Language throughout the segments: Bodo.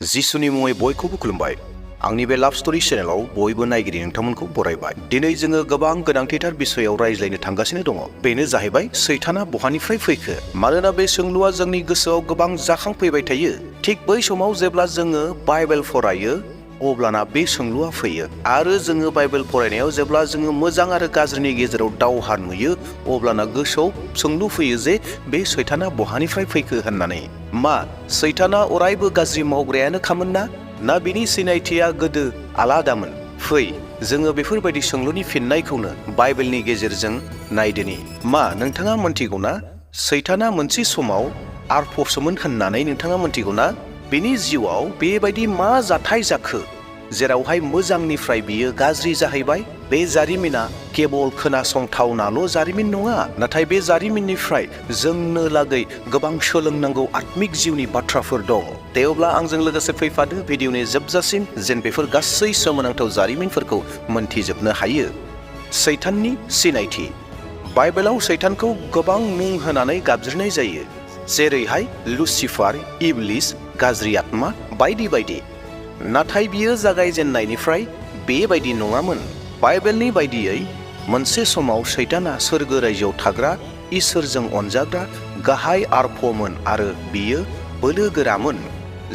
जिसुनि मुङै बयखौबो खुलुमबाय। आंनि बे लाभ स्ट'री चेनेलाव बयबो नायगिरि नोंथांमोनखौ बरायबाय। दिनै जोङो गोबां गोनांथिथार बिसयाव रायज्लायनो थांगासिनो दङ। बेनो जाहैबाय सैताना बहानिफ्राय फैखो। मानोना बे सोंलुआ जोंनि गोसोआव गोबां जाखांफैबाय थायो। थिग बै समाव जेब्ला जोङो बाइबेल फरायो अब्लाना बे सोंलुआ फैयो। आरो जोङो बाइबेल फरायनायाव जेब्ला जोङो मोजां आरो गाज्रिनि गेजेराव दावहा नुयो अब्लाना गोसोआव सोंलु फैयो जे बे सैताना बहानिफ्राय फैखो होननानै। मा सैताना अरायबो गाज्रि मावग्रायानो खामोन ना बिनि सिनायथिया गोदो आलादामोन? फै जोङो बेफोरबायदि सोंलुनि फिननायखौनो बाइबेलनि गेजेरजों नायदोनि। मा नोंथाङा मोनथिगौना सैताना मोनसे समाव आरफसोमोन होननानै नोंथाङा मोनथिगौना? बिनि जिउआव बेबायदि मा जाथाय जाखो जेरावहाय मोजांनिफ्राय बियो गाज्रि जाहैबाय? बे जारिमिना केवल खोनासंथावनाल' जारिमिन नङा, नाथाय बे जारिमिननिफ्राय जोंनो लागै गोबां सोलोंनांगौ आत्मिक जिउनि बाथ्राफोर दं। अब्ला आंजों लोगोसे फैफादो भिडिअनि जोबजासिम जेन बेफोर गासै सोमोनांथाव जारिमिनफोरखौ मोनथिजोबनो हायो। सैताननि सिनायथि। बाइबेलाव सैतानखौ गोबां मुं होनानै गाबज्रिनाय जायो, जेरैहाय लुसिफार, इब्लिस, गाज्रि आत्मा बायदि बायदि। नाथाय बियो जागायजेननायनिफ्राय बेबायदि नङामोन। बाइबेलनि बायदियै मोनसे समाव सैताना सोरगो रायजोआव थाग्रा इसोरजों अनजाग्रा गाहाय आरफमोन आरो बियो बोलो गोरामोन।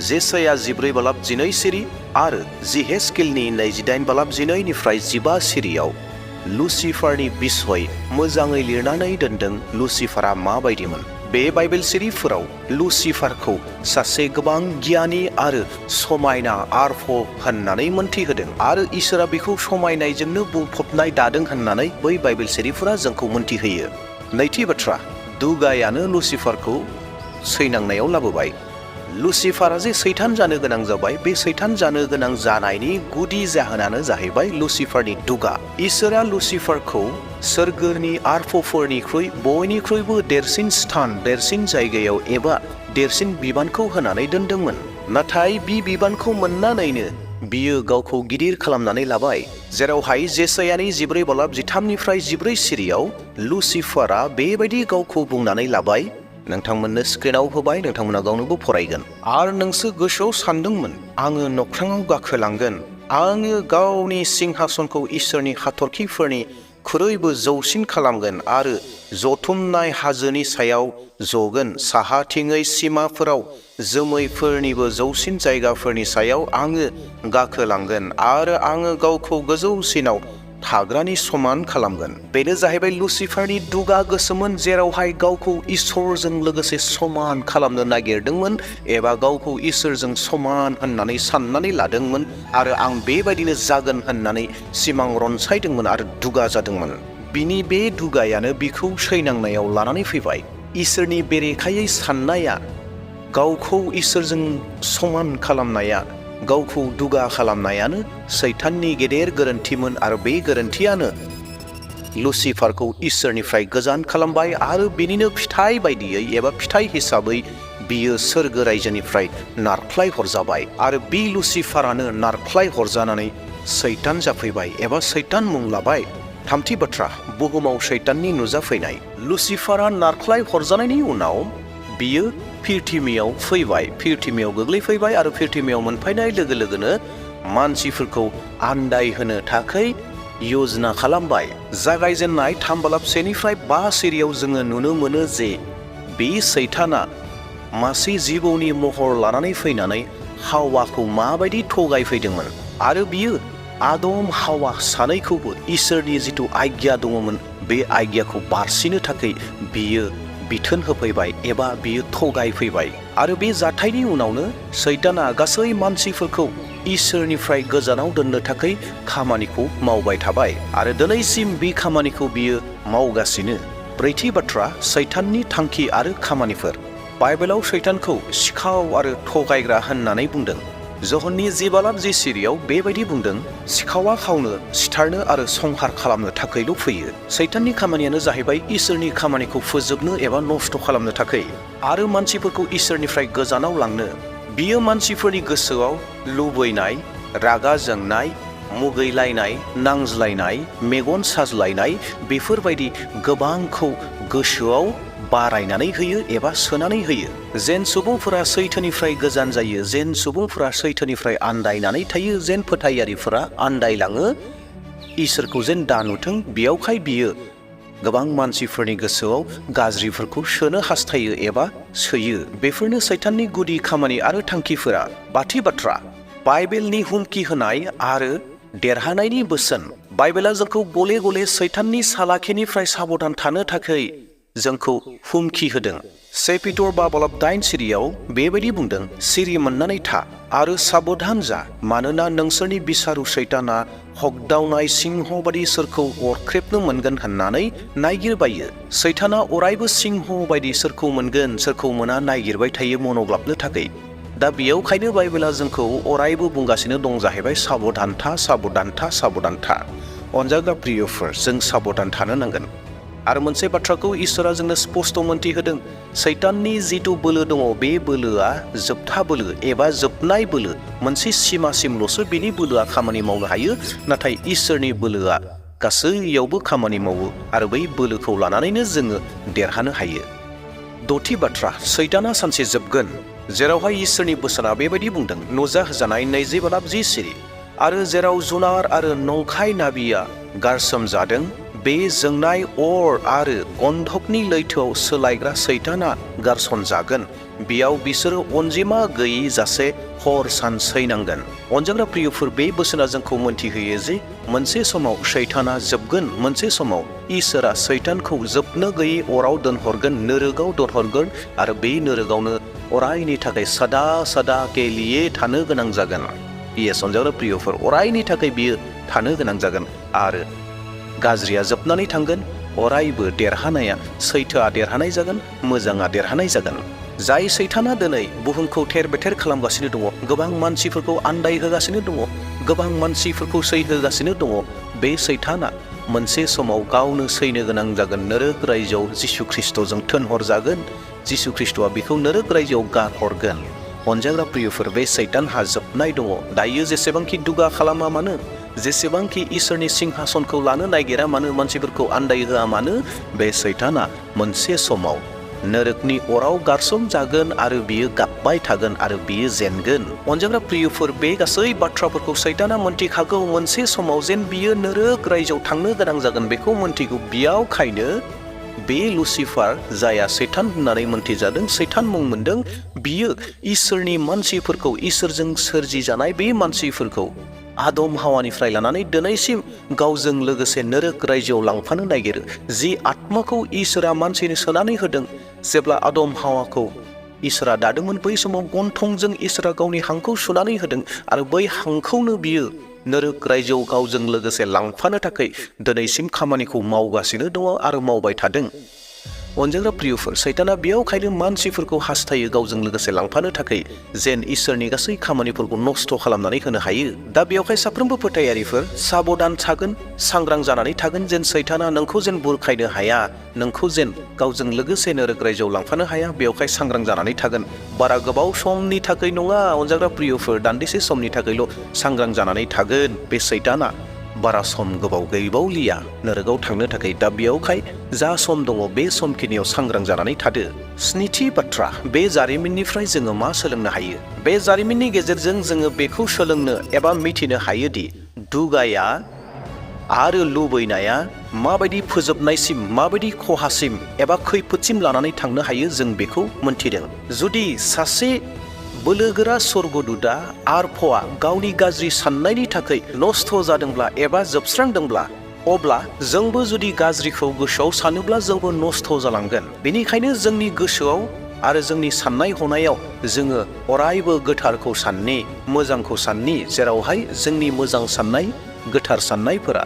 जेसाया 14:12 सिरि आरो जिहेजकेलनि 28:12 15 सिरियाव लुसिफारनि बिसय मोजाङै लिरनानै दोनदों। लुसिफारा माबायदिमोन? बे बाइबेल सिरिफोराव लुसिफारखौ सासे गोबां गियानि आरो समायना आरफ होननानै मोनथिहोदों आरो इसोरा बेखौ समायनायजोंनो बुंफबनाय दादों होननानै बै बाइबेल सिरिफोरा जोंखौ मोनथिहोयो। नैथि बाथ्रा, दुगायानो लुसिफारखौ सैनांनायाव लाबोबाय। लुसिफारा जे सैतान जानो गोनां जाबाय, बे सैतान जानो गोनां जानायनि गुदि जाहोनानो जाहैबाय लुसिफारनि दुगा। इसोरा लुसिफारखौ सोरगोनि आरफफोरनिख्रुइ बयनिख्रुइबो देरसिन स्थान, देरसिन जायगायाव एबा देरसिन बिबानखौ होनानै दोनदोंमोन। नाथाय बे बिबानखौ मोननानैनो बियो गावखौ गिदिर खालामनानै लाबाय। जेरावहाय जेसायानि 14:13 सिरियाव लुसिफारा बेबायदि गावखौ बुंनानै लाबाय। नोंथांमोननो स्क्रिनाव होबाय, नोंथांमोना गावनोबो फरायगोन। आरो नोंसो गोसोआव सानदोंमोन आङो नख्राङाव गाखोलांगोन, आङो गावनि सिंहासनखौ इसोरनि हाथरखिफोरनि ख्रुइबो जौसिन खालामगोन आरो जथुमनाय हाजोनि सायाव जगोन, साहाथिङै सिमाफोराव जोमैफोरनिबो जौसिन जायगाफोरनि सायाव आङो गाखोलांगोन आरो आङो गावखौ गोजौसिनाव थाग्रानि समान खालामगोन। बेनो जाहैबाय लुसिफारनि दुगा गोसोमोन, जेरावहाय गावखौ इसोरजों लोगोसे समान खालामनो नागिरदोंमोन एबा गावखौ इसोरजों समान होननानै साननानै लादोंमोन आरो आं बेबायदिनो जागोन होननानै सिमां रनसायदोंमोन आरो दुगा जादोंमोन। बिनि बे दुगायानो बिखौ सैनांनायाव लानानै फैबाय। इसोरनि बेरेखायै साननाया, गावखौ इसोरजों समान खालामनाया, गावखौ दुगा खालामनायानो सैताननि गेदेर गोरोन्थिमोन आरो बे गोरोन्थियानो लुसिफारखौ इसोरनिफ्राय गोजान खालामबाय आरो बिनिनो फिथाइ बायदियै एबा फिथाइ हिसाबै बियो सोरगो रायजोनिफ्राय नारख्लाय हरजाबाय आरो बे लुसिफारानो नारख्लाय हरजानानै सैतान जाफैबाय एबा सैतान मुं लाबाय। थामथि बाथ्रा, बुहुमाव सैताननि नुजाफैनाय। लुसिफारा नारख्लाय हरजानायनि उनाव बियो पृथिबियाव फैबाय, पृथिबियाव गोग्लैफैबाय आरो पृथिबियाव मोनफैनाय लोगो लोगोनो मानसिफोरखौ आन्दायहोनो थाखाय यजना खालामबाय। जागायजेननाय 3:1-5 सिरियाव जोङो नुनो मोनो जे बे सैताना मासे जिबौनि महर लानानै फैनानै हावाखौ माबायदि थगायफैदोंमोन आरो बियो आदम हावा सानैखौबो इसोरनि जिथु आज्ञा दङमोन बे आज्ञाखौ बारसिनो थाखाय बियो बिथोन होफैबाय एबा बियो थगायफैबाय। आरो बे जाथायनि उनावनो सैताना गासै मानसिफोरखौ इसोरनिफ्राय गोजानाव दोननो थाखाय खामानिखौ मावबाय थाबाय आरो दिनैसिम बे खामानिखौ बियो मावगासिनो। ब्रैथि बाथ्रा, सैताननि थांखि आरो खामानिफोर। बाइबेलाव सैतानखौ सिखाव आरो थगायग्रा होननानै बुंदों। जहननि 10:10 सिरियाव बेबायदि बुंदों, सिखावा खावनो, सिथारनो आरो संहार खालामनो थाखायल' फैयो। सैताननि खामानियानो जाहैबाय इसोरनि खामानिखौ फोजोबनो एबा नस्थ' खालामनो थाखाय आरो मानसिफोरखौ इसोरनिफ्राय गोजानाव लांनो। बियो मानसिफोरनि गोसोआव लुबैनाय, रागा जोंनाय, मुगैलायनाय, नांज्लायनाय, मेगन साज्लायनाय बेफोरबायदि गोबांखौ गोसोआव बारायनानै होयो एबा सोनानै होयो। जेन सुबुंफोरा सैथोनिफ्राय गोजान जायो, जेन सुबुंफोरा सैथोनिफ्राय आन्दायनानै थायो, जेन फोथायारिफोरा आन्दायलाङो, इसोरखौ जेन दा नुथों, बेयावखाय बियो गोबां मानसिफोरनि गोसोआव गाज्रिफोरखौ सोनो हास्थायो एबा सोयो। बेफोरनो सैताननि गुदि खामानि आरो थांखिफोरा। बाथि बाथ्रा, बाइबेलनि हुमखि होनाय आरो देरहानायनि बोसोन। बाइबेला जोंखौ गले गले सैताननि सालाखिनिफ्राय साबधान थानो थाखाय जोंखौ हुमखि होदों। से पिटर 5:9 सिरियाव बेबायदि बुंदों, सिरि मोननानै था आरो साबधान जा, मानोना नोंसोरनि बिसारु सैताना हगदावनाय सिंह बायदि सोरखौ अरख्रेबनो मोनगोन होननानै नागिरबायो। सैताना अरायबो सिंह बायदि सोरखौ मोनगोन सोरखौ मोना नागिरबाय थायो मनग्लाबनो थाखाय। दा बेयावखायनो बाइबेला जोंखौ अरायबो बुंगासिनो दं जाहैबाय, साबधान था, साबधान था, साबधान था। अनजाग्रा प्रियफोर, जों साबधान थानो नांगोन। आरो मोनसे बाथ्राखौ इसोरा जोंनो स्पष्ट मोनथि होदों, सैताननि जिथु बोलो दङ, बे बोलोआ जोबथा बोलो एबा जोबनाय बोलो। मोनसे सिमासिमल'सो बिनि बोलोआ खामानि मावनो हायो, नाथाय इसोरनि बोलोआ गासैयावबो खामानि मावो आरो बै बोलोखौ लानानैनो जोङो देरहानो हायो। द'थि बाथ्रा, सैताना सानसे जोबगोन, जेरावहाय इसोरनि बोसोना बेबायदि बुंदों, नुजाहोजानाय 20:10 सिरि। आरो जेराव जुनार आरो नंखाय नाबिया गारसोमजादों, बे जोंनाय अर आरो गन्धकनि लैथोआव सोलायग्रा सैताना गारसनजागोन। बेयाव बिसोरो अनजिमा गैयि जासे हर सान सैनांगोन। अनजाग्रा प्रियफोर, बे बोसोना जोंखौ मोनथिहोयो जे मोनसे समाव सैताना जोबगोन, मोनसे समाव इसोरा सैतानखौ जोबनो गैयै अराव दोनहरगोन, नोरोगाव दोनहरगोन आरो बे नोरोगावनो अरायनि थाखाय सदा सदा गेलिये थानो गोनां जागोन। इयेस अनजाग्रा प्रियफोर, अरायनि थाखाय बियो थानो गोनां जागोन आरो गाज्रिया जोबनानै थांगोन, अरायबो देरहानाया, सैथोआ देरहानाय जागोन, मोजाङा देरहानाय जागोन। जाय सैताना दिनै बुहुमखौ थेर बेथेर खालामगासिनो दङ, गोबां मानसिफोरखौ आन्दायहोगासिनो दङ, गोबां मानसिफोरखौ सैहोगासिनो दङ, बे सैताना मोनसे समाव गावनो सैनो गोनां जागोन। नोरोग रायजोआव जिसु ख्रिस्ट'जों थोनहरजागोन, जिसु ख्रिस्ट'आ बेखौ नोरोग रायजोआव गारहरगोन। अनजाग्रा प्रियफोर, बे सैतानहा जोबनाय दङ। दायो जेसेबांखि दुगा खालामा मानो, जेसेबांखि इसोरनि सिंहासनखौ लानो नागिरा मानो, मानसिफोरखौ आन्दायहोआ मानो, बे सैताना मोनसे समाव नोरोगनि अराव गारसोम जागोन आरो बियो गाबबाय थागोन आरो बियो जेनगोन। अनजाग्रा प्रियफोर, बे गासै बाथ्राफोरखौ सैताना मोनथिखागौ। मोनसे समाव जेन बियो नोरोग रायजोआव थांनो गोनां जागोन बेखौ मोनथिगौ। बेयावखायनो बे लुसिफार, जाया सैतान होननानै मोनथिजादों, सैतान मुं मोनदों, बियो इसोरनि मानसिफोरखौ, इसोरजों सोरजिजानाय बे मानसिफोरखौ आदम हावानिफ्राय लानानै दिनैसिम गावजों लोगोसे नोरोग रायजोआव लांफानो नागिरो। जि आत्माखौ इसोरा मानसिनो सोनानै होदों, जेब्ला आदम हावाखौ इसोरा दादोंमोन, बै समाव गन्थंजों इसोरा गावनि हांखौ सुनानै होदों आरो बै हांखौनो बियो नोरोग रायजोआव गावजों लोगोसे लांफानो थाखाय दिनैसिम खामानिखौ मावगासिनो दङ आरो मावबाय थादों। अनजाग्रा प्रियफोर, सैताना बेयावखायनो मानसिफोरखौ हास्थायो गावजों लोगोसे लांफानो थाखाय, जेन इसोरनि गासै खामानिफोरखौ नस्थ' खालामनानै होनो हायो। दा बेयावखाय साफ्रोमबो फोथायारिफोर साबधान थागोन, सांग्रां जानानै थागोन, जेन सैताना नोंखौ जेन बुरखायनो हाया, नोंखौ जेन गावजों लोगोसे नोरोग रायजोआव लांफानो हाया, बेयावखाय सांग्रां जानानै थागोन। बारा गोबाव समनि थाखाय नङा अनजाग्रा प्रियफोर, दान्दिसे समनि थाखायल' सांग्रां जानानै थागोन। बे सैताना बारा सम गोबाव गैबावलिया नोरोगाव थांनो थाखाय। दा बेयावखाय जा सम दङ बे समखिनियाव सांग्रां जानानै थादो। स्निथि बाथ्रा, बे जारिमिननिफ्राय जोङो मा सोलोंनो हायो? बे जारिमिननि गेजेरजों जोङो बेखौ सोलोंनो एबा मिथिनो हायोदि दुगाया आरो लुबैनाया माबायदि फोजोबनायसिम, माबायदि खहासिम एबा खैफोदसिम लानानै थांनो हायो, जों बेखौ मोनथिदों। जुदि सासे बोलोगोरा स्वर्गदूतआ आरफआ गावनि गाज्रि साननायनि थाखाय नस्थ' जादोंब्ला एबा जोबस्रांदोंब्ला, अब्ला जोंबो जुदि गाज्रिखौ गोसोआव सानोब्ला जोंबो नस्थ' जालांगोन। बेनिखायनो जोंनि गोसोआव आरो जोंनि साननाय हनायाव जोङो अरायबो गोथारखौ साननि, मोजांखौ साननि, जेरावहाय जोंनि मोजां साननाय, गोथार साननायफोरा,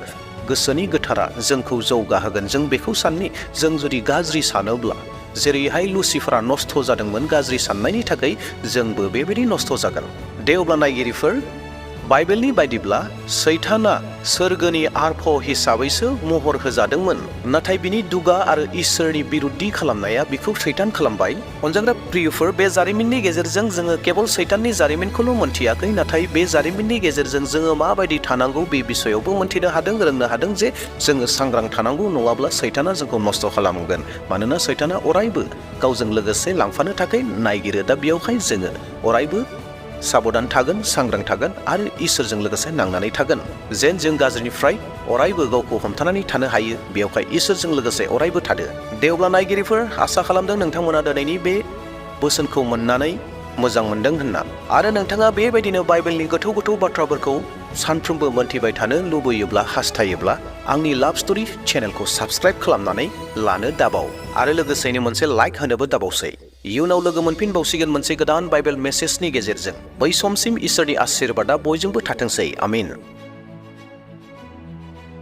गोसोनि गोथारा जोंखौ जौगाहोगोन, जों बेखौ साननि। जों जुदि गाज्रि सानोब्ला, जेरैहाय लुसिफारा नस्थ' जादोंमोन गाज्रि साननायनि थाखाय, जोंबो बेबायदि नस्थ' जागोन। दे अब्ला नायगिरिफोर, बाइबेलनि बायदिब्ला सैताना सोरगोनि आरफ हिसाबैसो महर होजादोंमोन, नाथाय बिनि दुगा आरो इसोरनि बिरुद्धि खालामनाया बिखौ सैतान खालामबाय। अनजाग्रा प्रियफोर, बे जारिमिननि गेजेरजों जोङो केवल सैताननि जारिमिनखौल' मोनथियाखै, नाथाय बे जारिमिननि गेजेरजों जोङो माबायदि थानांगौ बे बिसयावबो मोनथिनो हादों, रोंनो हादों जे जोङो सांग्रां थानांगौ, नङाब्ला सैताना जोंखौ नस्थ' खालामगोन। मानोना सैताना अरायबो गावजों लोगोसे लांफानो थाखाय नायगिरो। दा बेयावहाय जोङो अरायबो साबधान थागोन, सांग्रां थागोन आरो इसोरजों लोगोसे नांनानै थागोन, जेन जों गाज्रिनिफ्राय अरायबो गावखौ हमथानानै थानो हायो। बेयावहाय इसोरजों लोगोसे अरायबो थादो। दे अब्ला नायगिरिफोर, आसा खालामदों नोंथांमोना दिनैनि बे बोसोनखौ मोननानै मोजां मोनदों होनना, आरो नोंथाङा बेबायदिनो बाइबेलनि गोथौ गोथौ बाथ्राफोरखौ सानफ्रोमबो मोनथिबाय थानो लुबैयोब्ला, हास्थायोब्ला आंनि लाभ स्ट'रि चेनेलखौ साबस्क्राइब खालामनानै लानो दाबाव, आरो लोगोसेनो मोनसे लाइक होनोबो दाबावसै। इयुनाव लोगो मोनफिनबावसिगोन मोनसे गोदान बाइबेल मेसेजनि गेजेरजों। बै समसिम इसोरनि आशीर्बादआ बयजोंबो थाथोंसै। आमिन।